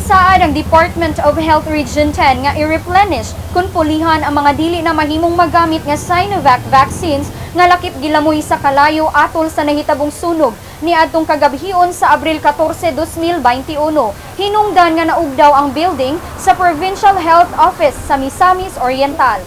Nisaad ang Department of Health Region 10 nga i-replenish kung pulihan ang mga dili na mahimong magamit nga Sinovac vaccines nga lakip gilamoy sa kalayo atol sa nahitabong sunog niadtong kagabhion sa Abril 14, 2021. Hinungdan nga naugdaw ang building sa Provincial Health Office sa Misamis Oriental.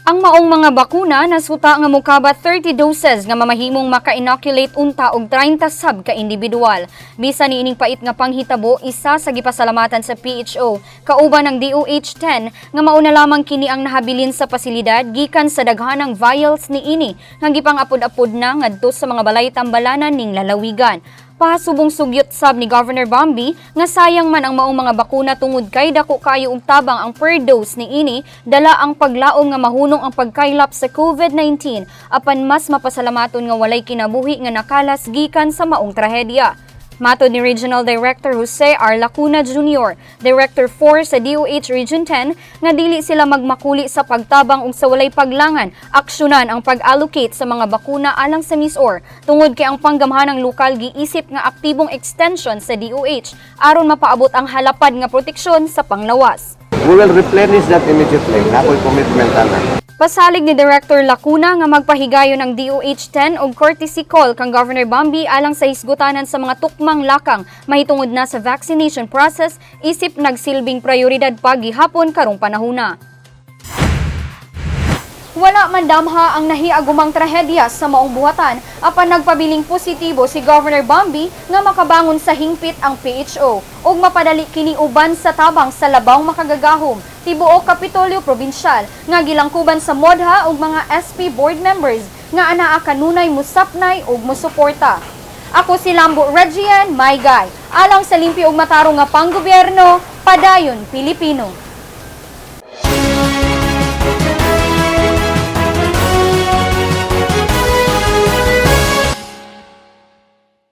Ang maong mga bakuna nasuta nga mokabat 30 doses nga mamahimong maka-inoculate unta og 30 sab ka individual. Bisan niining pait nga panghitabo, isa sa gipasalamatan sa PHO kauban ng DOH 10 nga mauna lamang kini ang nahabilin sa pasilidad gikan sa daghanang vials niini nga gipang-apod-apod na ngadto sa mga balay tambalanan ning lalawigan. Pasubong sugyot sab ni Governor Bambi nga sayang man ang maong mga bakuna tungod kay dako kayo og tabang ang per dose niini, dala ang paglaom nga mahunong ang pagkaylap sa COVID-19, apan mas mapasalamaton nga walay kinabuhi nga nakalas gikan sa maong trahedya. Matod ni Regional Director Jose R. Lacuna Jr., Director 4 sa DOH Region 10, nga dili sila magmakuli sa pagtabang ug sa walay paglangan, aksyonan ang pag-allocate sa mga bakuna alang sa MisOr, tungod kay ang panggamhanang lokal giisip nga aktibong extension sa DOH aron mapaabot ang halapad nga proteksyon sa panglawas. We will replenish that immediately. Naa ko'y commitment ana. Pasalig ni Director Lacuna nga magpahigayon ang DOH 10 og courtesy call kang Governor Bambi alang sa hisgutanan sa mga tukmang lakang mahitungod na sa vaccination process isip nagsilbing prioridad pa gihapon karong panahuna. Wala man damha ang nahiagumang trahedya sa maong buhatan, apan nagpabiling positibo si Governor Bambi nga makabangon sa hingpit ang PHO ug mapadali kini uban sa tabang sa labawng makagagahom tibuok Kapitolyo Probinsyal nga gilangkuban sa MODHA ug mga SP board members nga anaa kanunay musapnay ug musuporta. Ako si Lambo Regian, my guy. Alang sa limpyo ug matarong nga panggobyerno, padayon, Pilipino.